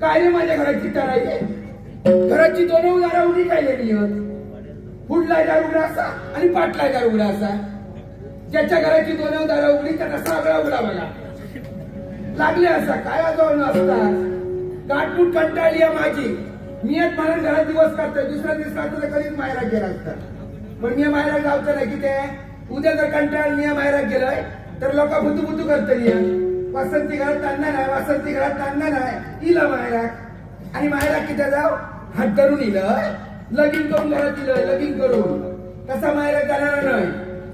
काय रे माझ्या घराची टाळायची घराची दोन दारा उडी काय लेली पुढला दार उघडा असा आणि पाटला दार उघडा असा. ज्याच्या घराची दोन दारा उघडी त्याचा सगळा उघडा बघा लागले असा काय आजोबा असता गाठमूठ कंटाळली आहे माझी. मी एक मला घरात दिवस काढतोय दुसरा दिवस काढतो तर कधीच मायरा गेला असता. पण मी मायरा गावचं नाही की ते उद्या जर कंटाळ मी मायरा गेलोय तर लोक भुतू भुतू करतली. वासंती घरात तांदा नाही वासंती घरात तांदा नाही इला मायरा आणि मायरा किती जाव हात धरून इलंय लगीन करून घरात दिलंय लगीन करून तसा मायरा जाणार नाही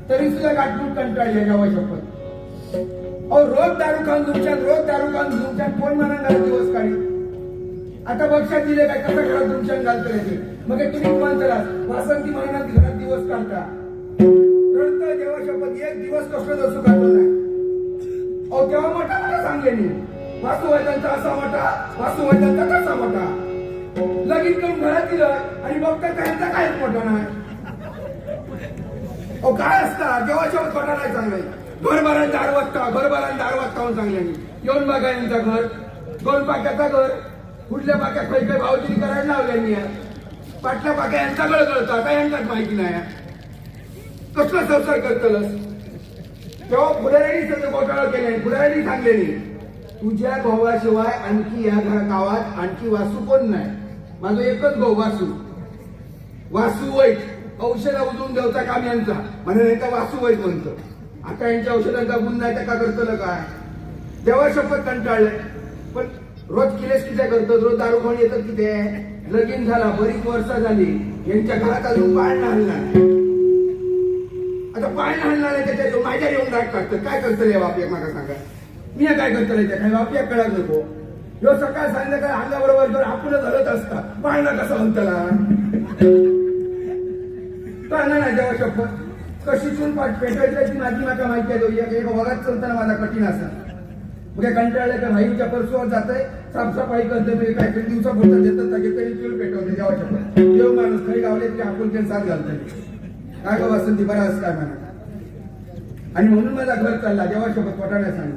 तरी सुद्धा गाठमूठ कंटाळली गावा शपथ. अहो रोज दारू खाऊन तुमच्यात रोज दारू खाऊन तुमच्यात कोण म्हणा घरात दिवस काढी. आता बक्षात दिले काय कसं घरात तुमच्यात घालतो ते मग तुम्ही म्हणता वासंती म्हणा घरात दिवस काढता रडतं जेव्हा शपथ एक दिवस कसलं जसं काढतो नाही. अहो तेव्हा मोठा मोठा सांगले वासू वैद्यांचा असा मोठा वासू वैद्यांचा कसा मोठा लगीन करून घरात दिलं आणि बघता त्यांचा काहीच मोठा नाही. अहो काय असता जेव्हा शपथ मोठा नाही चांगलं घरभरान दार वाजता घरभरान दार वाजता म्हणून सांगले येऊन बघा यांचा घर दोन पाक्याचा घर कुठल्या पाक्या खै खै भावगिरी करायला लावल्या मी पाटल्या पाक्या यांचा गळ कळतो आता यांनाच माहिती नाही कसला संसार करतलस. तेव्हा पुढाऱ्यांनी सगळं घोटाळा केला पुढाऱ्यांनी सांगलेली तुझ्या भावाशिवाय आणखी या गावात आणखी वासू कोण नाही. माझं एकच भाऊ वासू वासू वैट औषधा उजवून द्यायचा काम यांचा म्हणून यांचा वासू वैट म्हणतो. आता यांच्या औषधांचा गुण नाही तर का करतलं काय देवा शपथ कंटाळलंय. पण रोज किलेस किती करतो रोज दारू खाऊन येतात किती लगीन झाला बरीच वर्ष झाली यांच्या घरात अजून पाळणं हलणार. आता पाळणं हलणार आहे त्याच्या माझ्या येऊन राग टाकतं काय करतलं या बापया माका सांगा मी काय करतलं त्या काय बापया कळत नको. ह्यो सकाळ संध्याकाळ अंगाबरोबर जर आपणच हलत असता पाळणं कसं हलतला पाळणं नाही देवा शपथ कशी चूल पाठ पेटवायची ती माझी माका माहिती आहे. एका वगात चलताना माझा कठीण असा मग कंटाळलं तर भाईच्या परसुवर जातंय साफसफाई करते म्हणजे काहीतरी दिवसा पुरता देतात तरी चूल पेटवते देवा शपथ. देव माणूस खरी गावले तरी आपण ते साथ घालतोय काय गं वासंती बरं असं काय म्हणा. आणि म्हणून माझा घर चालला देवा शपथ पोटाने सांग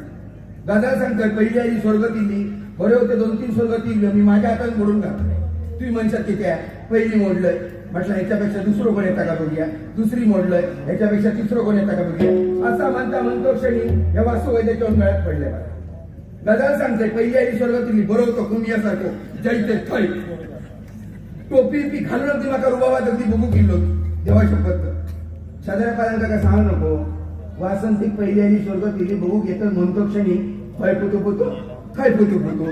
गजाल सांगतोय. पहिली आई स्वर्ग दिली बरे होते 2-3 स्वर्ग दिली मी माझ्या हातात मोडून घातले. तुम्ही म्हणशात किती आहे पहिली मोडलंय म्हटलं ह्याच्यापेक्षा दुसरं कोण येता का बघूया दुसरी मोडलंय ह्याच्यापेक्षा तिसरं कोण येता का बघूया असा म्हणता म्हणतो क्षणी या वासू वैद्याच्या गळ्यात पडले. मला गजाल सांगतोय पहिली आई स्वर्ग दिली बरं होतं कुमियासारखं जैते थै टोपी पी घालून अगदी माका रुबाबात अगदी बघू किल्लो देवा शपथ. शेजाऱ्या काय सांगू नको वासंतिक पहिली आई स्वर्ग दिली बघू घेत म्हणतो क्षणी खय पुतू पुतू खय पुतू पुतू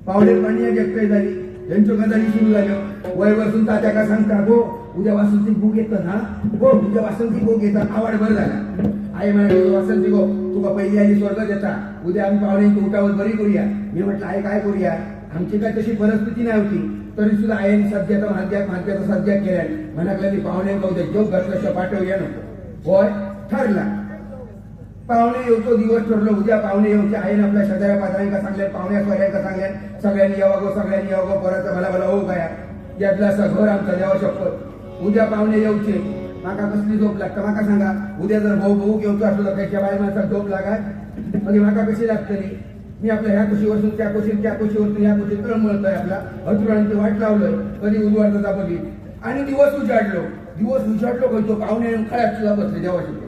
पावडे पाणी एकटे झाली यांच्या गजाली सुरू झाल्या. वय बसून तात्या का सांगता गो उद्या वासंती भूक येतं ना गो उद्या वासंती भूक येतात आवड भर झाला. आई म्हणाली वासंती गो तुका पहिली आई स्वर्ग देता उद्या आम्ही पाहुण्यांची उठावर बरी करूया. मी म्हटलं आई काय करूया आमची काय तशी परिस्थिती नाही होती तरी सुद्धा आईने सध्याचा माध्याचा सध्या केल्या म्हणाकल्या मी पाहुण्यांका उद्या जोग घातल्याशिवाय पाठवूया नको. होय ठरला पाहुणे येऊचो दिवस ठरलो उद्या पाहुणे येऊचे. आईने आपल्या शेजाऱ्या पाजाऱ्यांका सांगल्या पाहुण्या सोऱ्यांका सांगल्या सगळ्यांनी यावं गो सगळ्यांनी यावं गो परत मला मला हो गया यातला असं घर आमचा देवा शपथ उद्या पाहुणे येऊचे. माका कसली झोप लागता माका सांगा उद्या जर भाऊ भाऊ घेऊचो असलो तर त्याच्या बाय माणसाक झोप लागाय मग माका कशी लागतली. मी आपल्या ह्या कुशी वसून त्या कुशीत त्या कुशी वसून ह्या कुशीत तळमळतोय आपला अथुरांची वाट लावलोय कधी उजवाडता बघी. आणि दिवस उजाडलो दिवस उजाडलो खंयचो पाहुणे खळ्यात सुद्धा बसले देवा शपथ.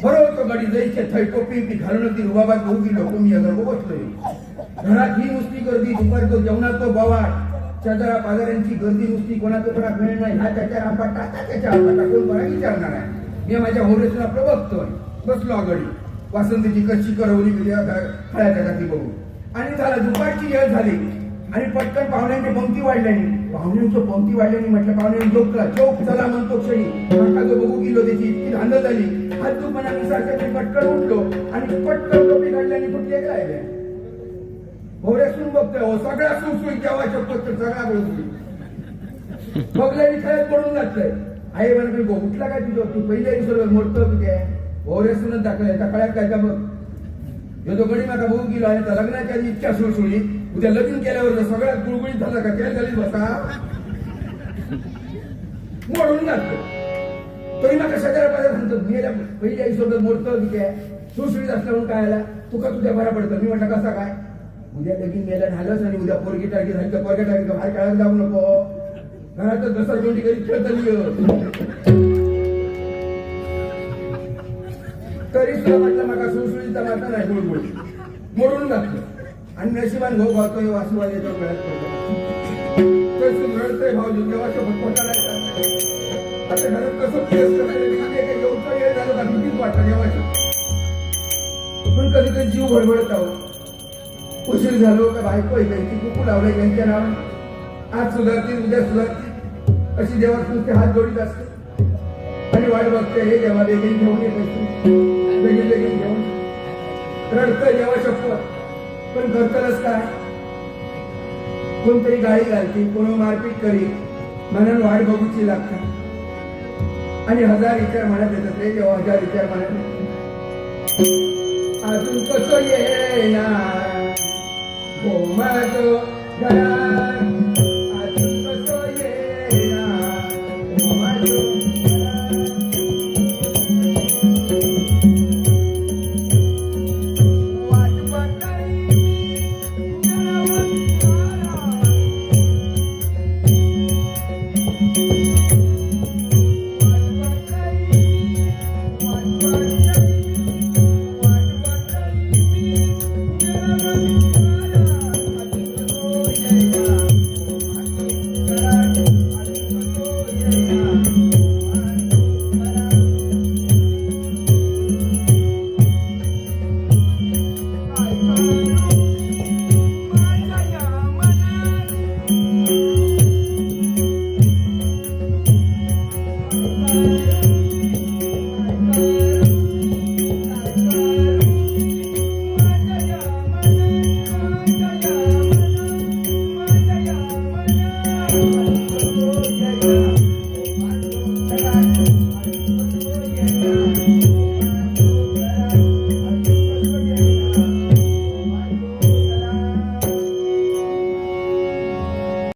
बरं होतं गडी जायचे थै टोपी ती घालून ती रुबाबात भाऊ गेलो तुम्ही अगर बसलोय घरात ही नुसती गर्दी दुपारचं जेवणाचं बवाळ शेजारा पाजाऱ्यांची गर्दी नुसती कोणाचं कोणाक मिळ नाही ह्या त्याच्या आपाटा त्याच्या आपाटा कोण कोणा विचारणार आहे. मी माझ्या होरेसून आपलं बघतोय बसलो आगडी वासंतीची कशी करवली खळ्याच्या जाती बघू. आणि झालं दुपारची वेळ झाली आणि पटकन पाहुण्यांची पंक्ती वाढल्याने पाहुण्यांची पंक्ती वाढल्याने म्हटलं पाहुण्यांनी जोकला चौक चला म्हणतो क्षणी माका जो बघू गेलो त्याची इतकी धांदल झाली हात दुपणा मी सारखं पटकन उठलो आणि पटकन टोपी काढल्याने कुठली एक राहिल्या भोवऱ्यासून बघतोय हो सगळ्या सुळसुळी जेव्हा शपथ तर सगळा सुळसुळी बघल्याने खळ्यात पडून घातलंय. आई म्हणा उठला काय तुझं तू पहिल्या दिवसावर मोडतो किती भोवऱ्यासूनच दाखवलंय त्या खळ्यात काय का बघ ह्यो जो गडी माका बघू गेलो आणि लग्नाच्या आधी इतक्या सुळसुळी उद्या लग्न केल्यावर सगळ्यात गुळगुळीत झाला का त्या झाली बसा मोडून घातलं. तरी माका शेजाऱ्या पाजाऱ्या सांगतो मी पहिली आई सोबत मोडतो की काय सुळसुळीत असल्यावर काय आला तुका तुझ्या बरा पडतं. मी म्हटलं कसा काय उद्या लगीन मेल्या झालंच आणि उद्या पोरगी टाकी झाली तर पोरग्या टाकी बाहेर काढायला जाऊ नको. घरातच घसरगुंडी करीत खेळतली. तरी सुद्धा म्हटलं माका सुळसुळीचा माता नाही गुळगुळ मोडून घातलं. आणि नशिबान भाऊ गावतोय वासुवाले तो गळ्यात पडतो. तसं रडतोय भाऊ देवाच्या पोटाला. आता घरात कसं प्रेस करायला काही एवढा वेळ झाला का भीतीच वाटतं देवाची. पण कधी कधी जीव घडबडत आहोत. उशीर झालो का बायको त्यांची कुकू लावलंय त्यांच्या नावाने. आज सुधारतील उद्या सुधारतील अशी देवास नुसते हात जोडीत असते आणि वाट बघते. हे देवा बेगीन घेऊन ये पैसे, बेगीन बेगीन घेऊन. रडतोय देवा शपथ. पण करतानाच काय, कोणतरी गाळी घालतील, कोण मारपीट करील म्हणून वाट बघूची लागतात. आणि हजार विचार मनात येतात रे देवा, हजार विचार मनात. अजून कसं येणार हो माझं